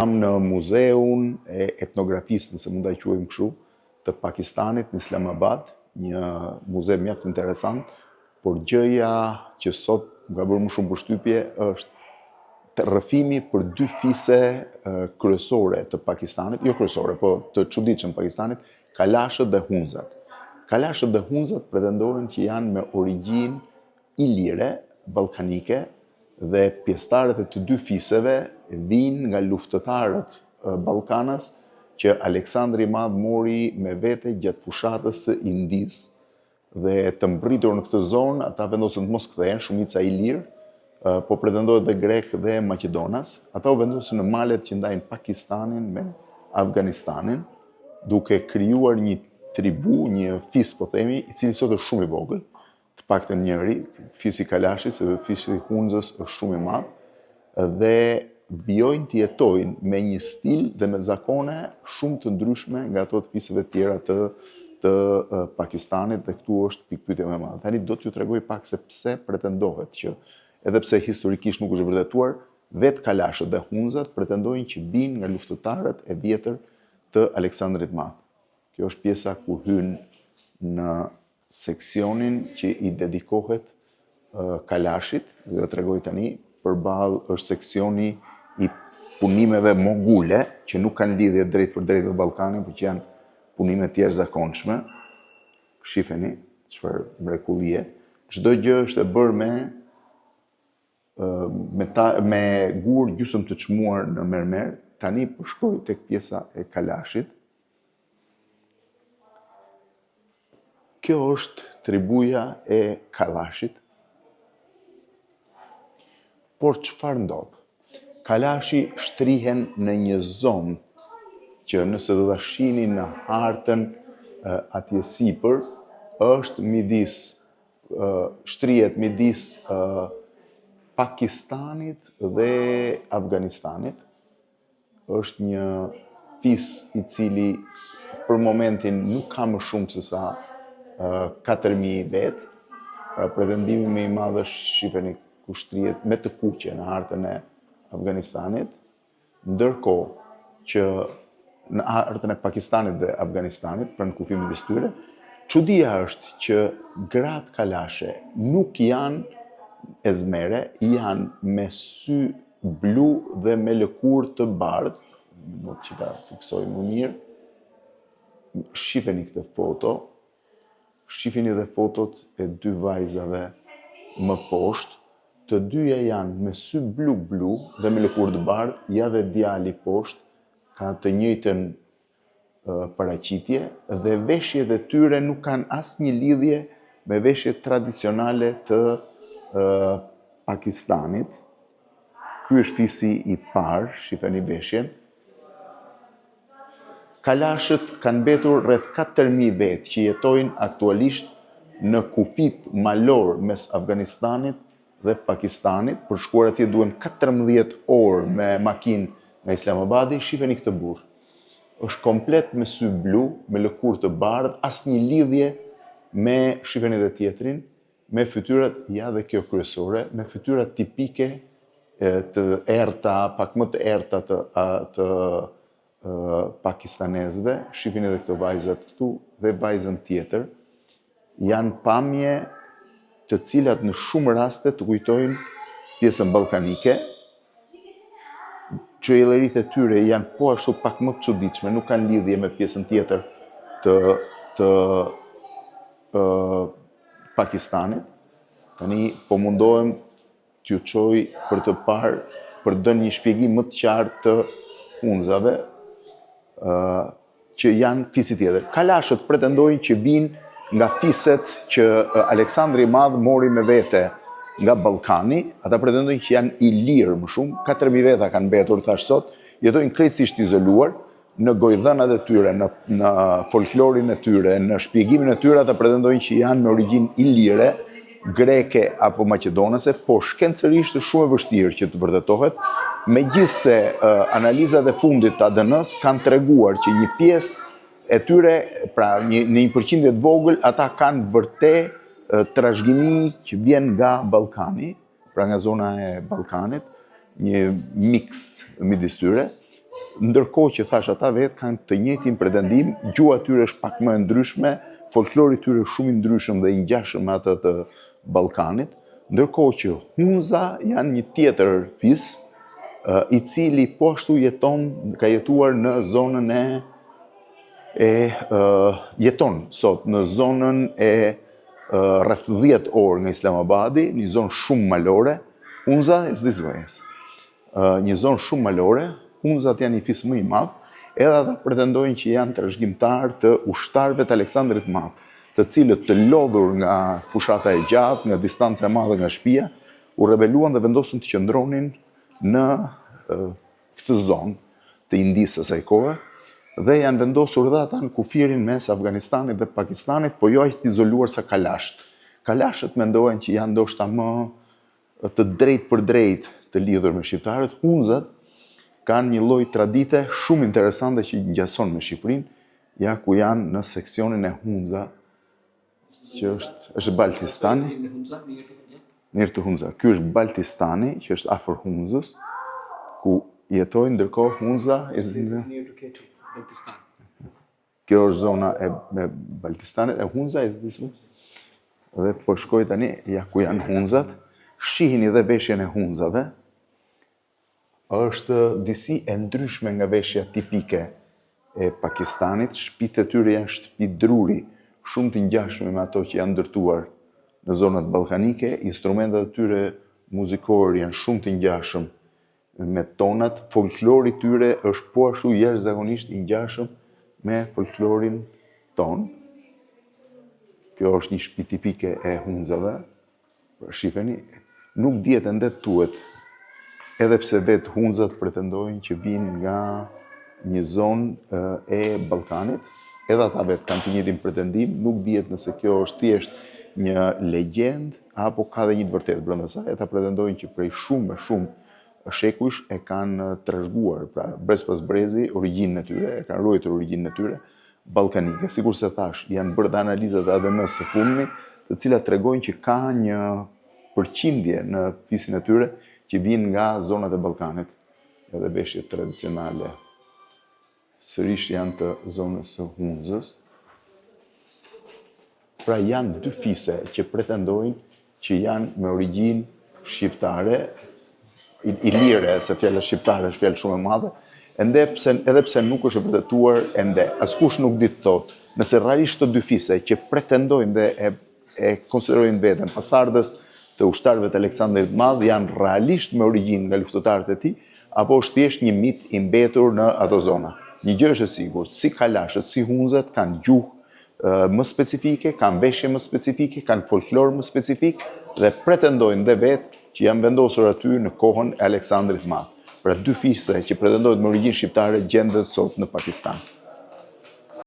Jam në muzeun e etnografisë, nëse mund ta quajmë kështu, të Pakistanit në Islamabad, një muze mjaft interesant, por gjëja që sot më ka bërë më shumë përshtypje është rrëfimi për dy fise kryesore të Pakistanit, jo kryesore, po të çuditshëm Pakistanit, Kalashët dhe Hunzat. Kalashët dhe Hunzat pretendohen që janë me origjinë ilire, ballkanike dhe pjesëtarët e të dy fiseve vijnë nga luftëtarët ballkanas që Aleksandri i Madh mori me vete gjatë fushatës së Indisë dhe të mbërritur në këtë zonë ata vendosën të mos kthehen, shumica ilirë, po pretendohet dhe grekë dhe maqedonas. Ata u vendosën në malet që ndajnë Pakistanin me Afganistanin, duke krijuar një tribu, një fis po themi, i cili sot është shumë i vogël, të paktën njëri, fisi Kalashit, se fisi Hunzës është shumë i madh, dhe vijojnë të jetojnë me një stil dhe me zakone shumë të ndryshme nga ato të fiseve të tjera të të Pakistanit dhe këtu është pikëpyetja më e madhe. Tani do t'ju tregoj pak se pse pretendohet që edhe pse historikisht nuk është vërtetuar, vetë Kalashët dhe Hunzat pretendojnë që vijnë nga luftëtarët e vjetër të Aleksandrit të Madh. Kjo është pjesa ku hyn në seksionin që i dedikohet Kalashit, do t'ju tregoj tani, përballë është seksioni i punimeve mogule, që nuk kanë lidhje drejtpërdrejt me Ballkanin, por që janë punime të jashtëzakonshme. Shifeni, çfarë mrekullie. Çdo gjë është e bërë me me ta, me gur gjysmë të çmuar në mermer. Tani po shkoj tek pjesa e Kalashit. Kjo është tribuja e Kalashit. Por çfarë ndodh? Kalashi shtrihen në një zonë që nëse do ta shihni në hartën atje sipër, është midis shtrihet midis Pakistanit dhe Afganistanit. Është një fis i cili për momentin nuk ka më shumë se sa 4000 vetë. Pra pretendimi më i madh është shifeni ku shtrihet me të kuqe në hartën e Afganistanit, ndërkohë që në hartën e Pakistanit dhe Afganistanit, pra në kufi midis tyre, çudia është që gratë kalashe nuk janë ezmere, janë me sy blu dhe me lëkurë të bardhë, një minutë që ta fiksoj më mirë, shifeni këtë foto, shifeni dhe fotot e dy vajzave më poshtë, të dyja janë me sy blu blu dhe me lëkurë të bardhë, ja dhe djali poshtë ka të njëjtën paraqitje dhe veshjet e tyre nuk kanë asnjë lidhje me veshjet tradicionale të Pakistanit. Ky është fisi i parë, shifeni veshjen. Kalashët kanë mbetur rreth 4000 vetë që jetojnë aktualisht në kufijtë malorë mes Afganistanit dhe Pakistanit, për të shkuar atje duhen 14 orë me makinë nga Islamabadi, shifeni këtë burrë. Është komplet me sy blu, me lëkurë të bardhë, asnjë lidhje me shifeni dhe tjetrin, me fytyrat, ja dhe kjo kryesore, me fytyrat tipike të errëta, pak më të errëta të të pakistanezëve, shifini edhe këto vajzat këtu dhe vajzën tjetër, janë pamje të cilat në shumë raste të kujtojnë pjesën ballkanike. Xhuelleritë e tyre janë po ashtu pak më të çuditshme, nuk kanë lidhje me pjesën tjetër të të të Pakistanit. Tani po mundohem t'ju çoj për të parë, për të dhënë një shpjegim më të qartë të hunzave, ë që janë fisi tjetër. Kalashët pretendojnë që vijnë nga fiset që Aleksandri i Madh mori me vete nga Ballkani, ata pretendojnë që janë ilirë më shumë, 4000 veta kanë mbetur thash sot, jetojnë krejtësisht izoluar, në gojëdhënat e tyre, në në folklorin e tyre, në shpjegimin e tyre ata pretendojnë që janë me origjinë ilire, greke apo maqedonase, por shkencërisht është shumë e vështirë që të vërtetohet, megjithëse analizat e fundit të ADN-së kanë treguar që një pjesë e tyre, pra një, në një përqindje të vogël, ata kanë vërtet trashëgimi që vjen nga Ballkani, pra nga zona e Ballkanit, një miks midis tyre. Ndërkohë që thashë ata vetë kanë të njëjtin pretendim, gjuha e tyre është pak më e ndryshme, folklori i tyre është shumë i ndryshëm dhe i ngjashëm me atë të Ballkanit, ndërkohë që Hunza janë një tjetër fis, i cili po ashtu jeton, ka jetuar në zonën e e jeton sot në zonën e rreth 10 orë nga Islamabadi, një zonë shumë malore, Hunza is this way. Një zonë shumë malore, Hunzat janë një fis më i madh, edhe ata pretendojnë që janë trashëgimtarë të ushtarëve të Aleksandrit të Madh, të cilët të lodhur nga fushata e gjatë, nga distanca e madhe nga shtëpia, u rebeluan dhe vendosën të qëndronin në këtë zonë të Indisë asaj kohe dhe janë vendosur edhe ata në kufirin mes Afganistanit dhe Pakistanit, po jo aq të izoluar sa Kalashët. Kalashët mendohen që janë ndoshta më të drejtpërdrejtë të lidhur me shqiptarët, Hunzat kanë një lloj tradite shumë interesante që ngjason me Shqipërinë, ja ku janë në seksionin e Hunza, që është është Baltistani. Near to Hunza. Ky është Baltistani, që është afër Hunzës, ku jetojnë ndërkohë Hunza is near to K2, Baltistan. Kjo është zona e, e Baltistanit, e Hunza is this one. Dhe po shkoj tani, ja ku janë Hunzat. Shihini dhe veshjen e Hunzave. Është disi e ndryshme nga veshja tipike e Pakistanit. Shtëpitë e tyre janë shtëpi druri, shumë të ngjashme me ato që janë ndërtuar në zonat ballkanike. Instrumentat e tyre muzikor janë shumë të ngjashëm me tonat. Folklori i tyre është po ashtu jashtëzakonisht i ngjashëm me folklorin tonë. Kjo është një shtëpi tipike e Hunzave. Pra shifeni, nuk dihet ende të thuhet, edhe pse vetë Hunzat pretendojnë që vijnë nga një zonë e Ballkanit, edhe ata vetë kanë të njëjtin pretendim, nuk dihet nëse kjo është thjesht një legjendë apo ka dhe një të vërtetë brenda saj. Ata pretendojnë që prej shumë e shumë shekujsh e kanë trashëguar, pra brez pas brezi origjinën e tyre, e kanë ruajtur origjinën e tyre ballkanike. Sikurse thashë, janë bërë dhe analizat e ADN-së së fundmi, të cilat tregojnë që ka një përqindje në fisin e tyre që vijnë nga zonat e Ballkanit, edhe veshjet tradicionale sërish janë të zonës së Hunzës. Pra janë dy fise që pretendojnë që janë me origjinë shqiptare, ilire, se fjala shqiptare është fjalë shumë e madhe, ende pse, edhe pse nuk është e vërtetuar ende. Askush nuk di të thotë, nëse realisht të dy fise që pretendojnë dhe e, e konsiderojnë veten pasardhës të ushtarëve të Aleksandrit të Madh janë realisht me origjinë nga luftëtarët e tij, apo është thjesht një mit i mbetur në ato zona. Një gjë është e sigurt, si kalashët, si hunzat kanë gjuhë më specifike, kanë veshje më specifike, kanë folklor më specifik dhe pretendojnë dhe vetë që janë vendosur aty në kohën e Aleksandrit të Madh. Pra dy fise që pretendojnë me origjinë shqiptare gjenden sot në Pakistan.